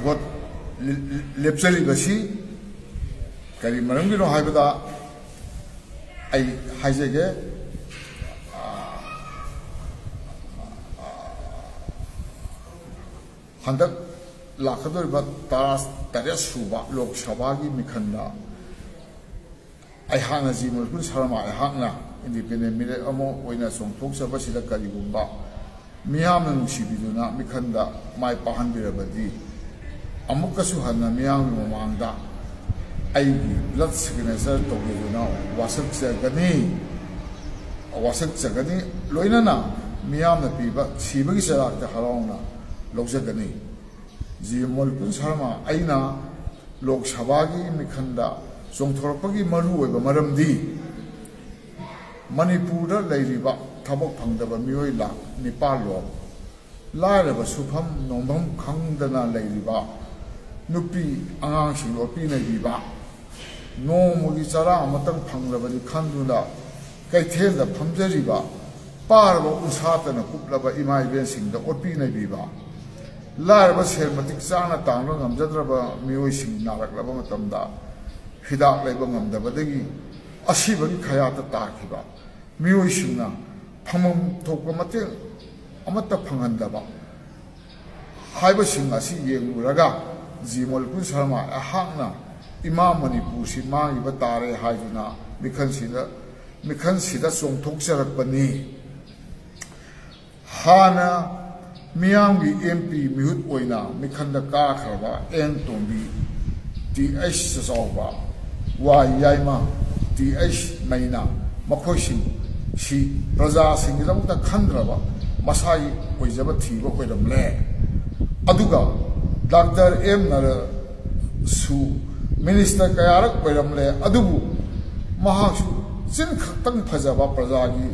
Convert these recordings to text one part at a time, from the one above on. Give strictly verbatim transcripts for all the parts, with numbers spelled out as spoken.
Vote ꯂꯦꯞꯆꯔꯤꯕꯁꯤ ꯀꯔꯤ ꯃꯔꯝꯒꯤꯅꯣ ꯍꯥꯏꯕꯗ ꯑꯩ ꯍꯥꯏꯖꯒꯦ꯫ ꯍꯟꯗꯛ ꯂꯥꯛꯀꯗꯧꯔꯤꯕ ꯇꯔꯥ ꯇꯔꯦꯠ ꯁꯨꯕ ꯂꯣꯛ ꯁꯚꯥꯒꯤ ꯃꯤꯈꯜꯗ ꯑꯩꯍꯥꯛꯅ ꯖꯤ ꯃꯣꯂꯤꯀꯨꯟ ꯁꯔꯃ ꯑꯩꯍꯥꯛꯅ ꯏꯟꯗꯤꯄꯦꯟꯗꯦꯟ ꯃꯤꯔꯦꯞ ꯑꯃ ꯑꯣꯏꯅ ꯆꯣꯡꯊꯣꯛꯆꯕꯁꯤꯗ ꯀꯔꯤꯒꯨꯝꯕ ꯃꯤꯌꯥꯝꯅ ꯅꯨꯡꯁꯤꯕꯤꯗꯨꯅ ꯃꯤꯈꯜꯗ ꯃꯥꯏ ꯄꯥꯛꯍꯟꯕꯤꯔꯕꯗꯤ ꯑꯃꯨꯛꯀꯁꯨ ꯍꯟꯅ ꯃꯤꯌꯥꯝꯒꯤ ꯃꯃꯥꯡꯗ ꯑꯩꯒꯤ ꯕ꯭ꯂꯠ ꯁꯤꯒꯅꯦꯆꯔ ꯇꯧꯕꯤꯗꯨꯅ ꯋꯥꯁꯛꯆꯒꯅꯤ꯫ ꯋꯥꯁꯛꯆꯒꯅꯤ꯫ ꯂꯣꯏꯅꯅ ꯃꯤꯌꯥꯝꯅ ꯄꯤꯕ ꯁꯤꯕꯒꯤ ꯆꯩꯔꯥꯛꯇ ꯍꯔꯥꯎꯅ ꯂꯧꯖꯒꯅꯤ꯫ ꯖꯤ ꯃꯣꯂꯤꯀꯨꯟ ꯁꯔꯃ ꯑꯩꯅ ꯂꯣꯛ ꯁꯚꯥꯒꯤ ꯃꯤꯈꯜꯗ ꯆꯣꯡꯊꯣꯔꯛꯄꯒꯤ ꯃꯔꯨꯑꯣꯏꯕ ꯃꯔꯝꯗꯤ ꯃꯅꯤꯄꯨꯔꯗ ꯂꯩꯔꯤꯕ ꯊꯕꯛ ꯐꯪꯗꯕ ꯃꯤꯑꯣꯏ ꯂꯥꯈ ꯅꯤꯄꯥꯜ ꯂꯣꯝ, ꯂꯥꯏꯔꯕ ꯁꯨꯐꯝ ꯅꯣꯝꯐꯝ ꯈꯪꯗꯅ ꯂꯩꯔꯤꯕ ꯅꯨꯄꯤ ꯑꯉꯥꯡꯁꯤꯡ ꯑꯣꯠꯄꯤ ꯅꯩꯕꯤꯕ, ꯅꯣꯡꯃꯒꯤ ꯆꯔꯥ ꯑꯃꯇꯪ ꯐꯪꯂꯕꯗꯤ ꯈꯟꯗꯨꯅ ꯀꯩꯊꯦꯜꯗ ꯐꯝꯖꯔꯤꯕ ꯄꯥꯔꯕ ꯎꯟꯁꯥꯇꯅ ꯀꯨꯞꯂꯕ ꯏꯃꯥ ꯏꯕꯦꯟꯁꯤꯡꯗ ꯑꯣꯠꯄꯤ ꯅꯩꯕꯤꯕ, ꯂꯥꯏꯔꯕ ꯁꯦꯜ ꯃꯇꯤꯛ ꯆꯥꯅ ꯇꯥꯟꯕ ꯉꯝꯖꯗ꯭ꯔꯕ ꯃꯤꯑꯣꯏꯁꯤꯡ ꯅꯥꯔꯛꯂꯕ ꯃꯇꯝꯗ ꯍꯤꯗꯥꯛ ꯂꯩꯕ ꯉꯝꯗꯕꯗꯒꯤ ꯑꯁꯤꯕꯒꯤ ꯈꯌꯥꯠꯇ ꯇꯥꯈꯤꯕ ꯃꯤꯑꯣꯏꯁꯤꯡꯅ ꯐꯪꯐꯝ ꯊꯣꯛꯄ ꯃꯇꯦꯡ ꯑꯃꯠꯇ ꯐꯪꯍꯟꯗꯕ ꯍꯥꯏꯕꯁꯤꯡ ꯑꯁꯤ ꯌꯦꯡꯂꯨꯔꯒ ꯖꯤ ꯃꯣꯂꯤꯀꯨꯟ ꯁꯔꯃ ꯑꯩꯍꯥꯛꯅ ꯏꯃꯥ ꯃꯅꯤꯄꯨꯔꯁꯤ ꯃꯥꯡꯈꯤꯕ ꯇꯥꯔꯦ ꯍꯥꯏꯗꯨꯅ ꯃꯤꯈꯜꯁꯤꯗ, ꯃꯤꯈꯜꯁꯤꯗ ꯆꯣꯡꯊꯣꯛꯆꯔꯛꯄꯅꯤ꯫ ꯍꯥꯟꯅ ꯃꯤꯌꯥꯝꯒꯤ ꯑꯦꯝ ꯄꯤ ꯃꯤꯍꯨꯠ ꯑꯣꯏꯅ ꯃꯤꯈꯜꯗ ꯀꯥꯈ꯭ꯔꯕ N Tombi, T H Chachaoba, Y Yaima, T H ꯃꯩꯅꯥ, ꯃꯈꯣꯏꯁꯤꯡ ꯁꯤ ꯄ꯭ꯔꯖꯥꯁꯤꯡꯒꯤꯗꯃꯛꯇ ꯈꯟꯗ꯭ꯔꯕ ꯃꯁꯥꯒꯤ ꯑꯣꯏꯖꯕ ꯊꯤꯕ ꯑꯣꯏꯔꯝꯂꯦ꯫ ꯑꯗꯨꯒ ꯗꯥꯛꯇꯔ ꯑꯦꯝ ꯅꯔꯁꯨ ꯃꯤꯅꯤꯁꯇꯔ ꯀꯌꯥꯔꯛ ꯑꯣꯏꯔꯝꯂꯦ, ꯑꯗꯨꯕꯨ ꯃꯍꯥꯛꯁꯨ ꯆꯤꯟ ꯈꯛꯇꯪ ꯐꯖꯕ ꯄ꯭ꯔꯖꯥꯒꯤ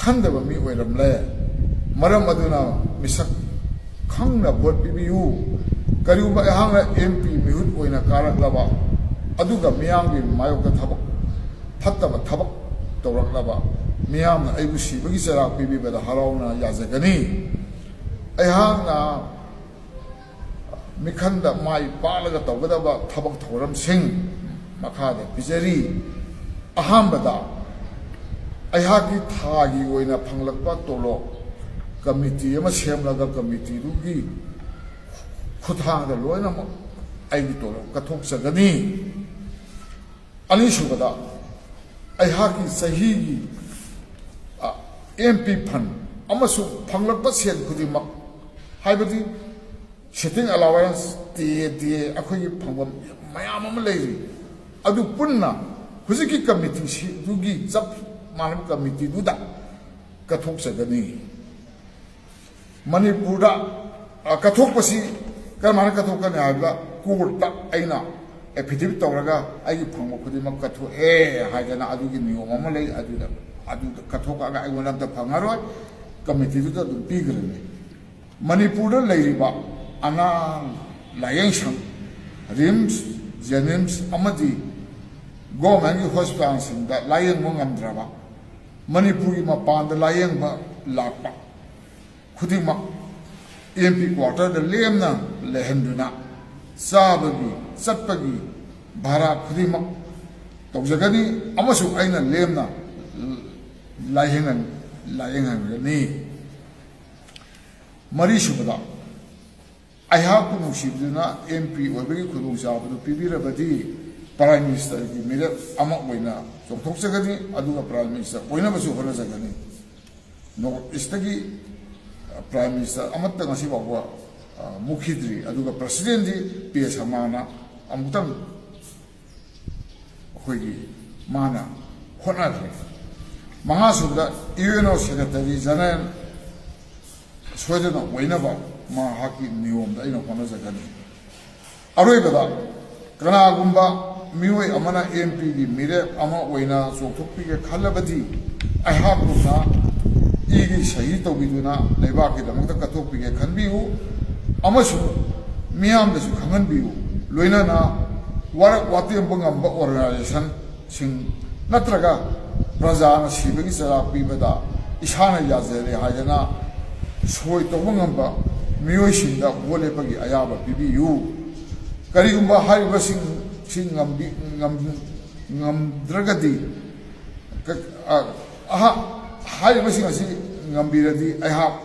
ꯈꯟꯗꯕ ꯃꯤ ꯑꯣꯏꯔꯝꯂꯦ꯫ ꯃꯔꯝ ꯑꯗꯨꯅ ꯃꯤꯁꯛ ꯈꯪꯅ ꯚꯣꯠ ꯄꯤꯕꯤꯌꯨ꯫ ꯀꯔꯤꯒꯨꯝꯕ ꯑꯩꯍꯥꯛꯅ ꯑꯦꯝ ꯄꯤ ꯃꯤꯍꯨꯠ ꯑꯣꯏꯅ ꯀꯥꯔꯛꯂꯕ ꯑꯗꯨꯒ ꯃꯤꯌꯥꯝꯒꯤ ꯃꯥꯌꯣꯛꯇ ꯊꯕꯛ ꯐꯠꯇꯕ ꯊꯕꯛ ꯇꯧꯔꯛꯂꯕ ꯃꯤꯌꯥꯝꯅ ꯑꯩꯕꯨ ꯁꯤꯕꯒꯤ ꯆꯩꯔꯥꯛ ꯄꯤꯕꯤꯕꯗ ꯍꯔꯥꯎꯅ ꯌꯥꯖꯒꯅꯤ꯫ ꯑꯩꯍꯥꯛꯅ ꯃꯤꯈꯜꯗ ꯃꯥꯏ ꯄꯥꯛꯂꯒ ꯇꯧꯒꯗꯕ ꯊꯕꯛ ꯊꯧꯔꯝꯁꯤꯡ ꯃꯈꯥꯗ ꯄꯤꯖꯔꯤ꯫ ꯑꯍꯥꯟꯕꯗ, ꯑꯩꯍꯥꯛꯀꯤ ꯊꯥꯒꯤ ꯑꯣꯏꯅ ꯐꯪꯂꯛꯄ ꯇꯣꯂꯣꯞ ꯀꯃꯤꯇꯤ ꯑꯃ ꯁꯦꯝꯂꯒ ꯀꯃꯤꯇꯤꯗꯨꯒꯤ ꯈꯨꯠꯊꯥꯡꯗ ꯂꯣꯏꯅꯃꯛ ꯑꯩꯒꯤ ꯇꯣꯂꯣꯞ ꯀꯠꯊꯣꯛꯆꯒꯅꯤ꯫ ꯑꯅꯤꯁꯨꯕꯗ, ꯑꯩꯍꯥꯛꯀꯤ ꯆꯍꯤꯒꯤ ꯑꯦꯝ ꯄꯤ ꯐꯟ ꯑꯃꯁꯨꯡ ꯐꯪꯂꯛꯄ ꯁꯦꯜ ꯈꯨꯗꯤꯡꯃꯛ, ꯍꯥꯏꯕꯗꯤ sitting allowance, ꯇꯤ ꯑꯦ ꯗꯤ ꯑꯦ, ꯑꯩꯈꯣꯏꯒꯤ ꯐꯪꯐꯝ ꯃꯌꯥꯝ ꯑꯃ ꯂꯩꯔꯤ꯫ ꯑꯗꯨ ꯄꯨꯟꯅ ꯍꯧꯖꯤꯛꯀꯤ ꯀꯃꯤꯇꯤꯁꯤꯗꯨꯒꯤ ꯆꯞ ꯃꯥꯟꯅꯕ ꯀꯃꯤꯇꯤꯗꯨꯗ ꯀꯠꯊꯣꯛꯆꯒꯅꯤ꯫ ꯃꯅꯤꯄꯨꯔꯗ, ꯑ, ꯀꯠꯊꯣꯛꯄꯁꯤ ꯀꯔꯝꯍꯥꯏꯅ ꯀꯠꯊꯣꯛꯀꯅꯤ ꯍꯥꯏꯕꯗ, ꯀꯣꯔꯠꯇ ꯑꯩꯅ affidavit ꯇꯧꯔꯒ ꯑꯩꯒꯤ ꯐꯪꯕ ꯈꯨꯗꯤꯡꯃꯛ ꯀꯠꯊꯣꯛꯑꯦ ꯍꯥꯏꯗꯅ ꯑꯗꯨꯒꯤ ꯅꯤꯌꯣꯝ ꯑꯃ ꯂꯩ꯫ ꯑꯗꯨꯗ, ꯑꯗꯨꯗ ꯀꯠꯊꯣꯛꯑꯒ ꯑꯩꯉꯣꯟꯗ ꯑꯝꯇ ꯐꯪꯉꯔꯣꯏ, ꯀꯃꯤꯇꯤꯗꯨꯗ ꯑꯗꯨꯝ ꯄꯤꯈ꯭ꯔꯅꯤ꯫ ꯃꯅꯤꯄꯨꯔꯗ ꯂꯩꯔꯤꯕ ꯑꯅꯥ ꯂꯥꯌꯦꯡ ꯁꯪ, ꯔꯤꯝꯁ, ꯖꯦꯅꯤꯝꯁ ꯑꯃꯗꯤ ꯒꯣꯔꯃꯦꯟꯒꯤ ꯍꯣꯁꯄꯤꯇꯥꯜꯁꯤꯡꯗ ꯂꯥꯌꯦꯡꯕ ꯉꯝꯗ꯭ꯔꯕ, ꯃꯅꯤꯄꯨꯔꯒꯤ ꯃꯄꯥꯟꯗ ꯂꯥꯌꯦꯡꯕ ꯂꯥꯛꯄ ꯈꯨꯗꯤꯡꯃꯛ ꯑꯦꯝ ꯄꯤ ꯀ꯭ꯋꯥꯇꯔꯗ ꯂꯦꯝꯅ ꯂꯩꯍꯟꯗꯨꯅ ꯆꯥꯕꯒꯤ, ꯆꯠꯄꯒꯤ ꯚꯔꯥ ꯈꯨꯗꯤꯡꯃꯛ ꯇꯧꯖꯒꯅꯤ ꯑꯃꯁꯨꯡ ꯑꯩꯅ ꯂꯦꯝꯅ ꯂꯥꯌꯦꯡꯍꯟ-, ꯂꯥꯌꯦꯡꯍꯟꯒꯅꯤ꯫ ꯃꯔꯤꯁꯨꯕꯗ, ꯑꯩꯍꯥꯛꯄꯨ ꯅꯨꯡꯁꯤꯕꯤꯗꯨꯅ ꯑꯦꯝ ꯄꯤ ꯑꯣꯏꯕꯒꯤ ꯈꯨꯗꯣꯡꯆꯥꯕꯗꯨ ꯄꯤꯕꯤꯔꯕꯗꯤ, ꯄ꯭ꯔꯥꯏꯝ ꯃꯤꯅꯤꯁꯇꯔꯒꯤ ꯃꯤꯔꯦꯞ ꯑꯃ ꯑꯣꯏꯅ ꯆꯣꯡꯊꯣꯛꯆꯒꯅꯤ, ꯑꯗꯨꯒ ꯄ꯭ꯔꯥꯏꯝ ꯃꯤꯅꯤꯁꯇꯔ ꯑꯣꯏꯅꯕꯁꯨ ꯍꯣꯠꯅꯖꯒꯅꯤ꯫ ꯅꯣꯔꯠ ꯏꯁꯇꯒꯤ ꯄ꯭ꯔꯥꯏꯝ ꯃꯤꯅꯤꯁꯇꯔ ꯑꯃꯠꯇ ꯉꯁꯤ ꯐꯥꯎꯕ, ꯑ, ꯃꯨꯛꯈꯤꯗ꯭ꯔꯤ, ꯑꯗꯨꯒ ꯄ꯭ꯔꯁꯤꯗꯦꯟꯗꯤ ꯄꯤ ꯑꯦꯁ ꯁꯔꯃꯥꯅ ꯑꯃꯨꯛꯇꯪ ꯑꯩꯈꯣꯏꯒꯤ ꯃꯥꯅ ꯍꯣꯠꯅꯈ꯭ꯔꯦ꯫ ꯃꯉꯥꯁꯨꯕꯗ, U N O secretary general ꯁꯣꯏꯗꯅ ꯑꯣꯏꯅꯕ ꯃꯍꯥꯛꯀꯤ ꯅꯤꯌꯣꯝꯗ ꯑꯩꯅ ꯍꯣꯠꯅꯖꯒꯅꯤ꯫ ꯑꯔꯣꯏꯕꯗ, ꯀꯅꯥꯒꯨꯝꯕ ꯃꯤꯑꯣꯏ ꯑꯃꯅ ꯑꯦꯝ ꯄꯤꯒꯤ ꯃꯤꯔꯦꯞ ꯑꯃ ꯑꯣꯏꯅ ꯆꯣꯡꯊꯣꯛꯄꯤꯒꯦ ꯈꯜꯂꯕꯗꯤ, ꯑꯩꯍꯥꯛꯀꯨꯝꯅ ꯏꯒꯤ ꯁꯍꯤ ꯇꯧꯕꯤꯗꯨꯅ ꯂꯩꯕꯥꯛꯀꯤꯗꯃꯛꯇ ꯀꯠꯊꯣꯛꯄꯤꯒꯦ ꯈꯟꯕꯤꯌꯨ ꯑꯃꯁꯨꯡ ꯃꯤꯌꯥꯝꯗꯁꯨ ꯈꯪꯍꯟꯕꯤꯌꯨ꯫ ꯂꯣꯏꯅꯅ ꯋꯥꯔꯛ ꯋꯥꯇꯦꯝꯕ ꯉꯝꯕ ꯑꯣꯔꯒꯅꯥꯏꯖꯦꯁꯟꯁꯤꯡ ꯅꯠꯇ꯭ꯔꯒ ꯄ꯭ꯔꯖꯥꯅ ꯁꯤꯕꯒꯤ ꯆꯩꯔꯥꯛ ꯄꯤꯕꯗ ꯏꯁꯥꯅ ꯌꯥꯖꯔꯦ ꯍꯥꯏꯗꯅ ꯁꯣꯏ ꯇꯧꯕ ꯉꯝꯕ ꯃꯤꯑꯣꯏꯁꯤꯡꯗ ꯚꯣꯠ ꯂꯦꯞꯄꯒꯤ ꯑꯌꯥꯕ ꯄꯤꯕꯤꯌꯨ꯫ ꯀꯔꯤꯒꯨꯝꯕ ꯍꯥꯏꯔꯤꯕꯁꯤꯡ ꯁꯤ ꯉꯝꯕꯤ-, ꯉꯝ-, ꯉꯝꯗ꯭ꯔꯒꯗꯤ, ꯀ-, ꯑ, ꯑꯍ-, ꯍꯥꯏꯔꯤꯕꯁꯤꯡ ꯑꯁꯤ ꯉꯝꯕꯤꯔꯗꯤ ꯑꯩꯍꯥꯛ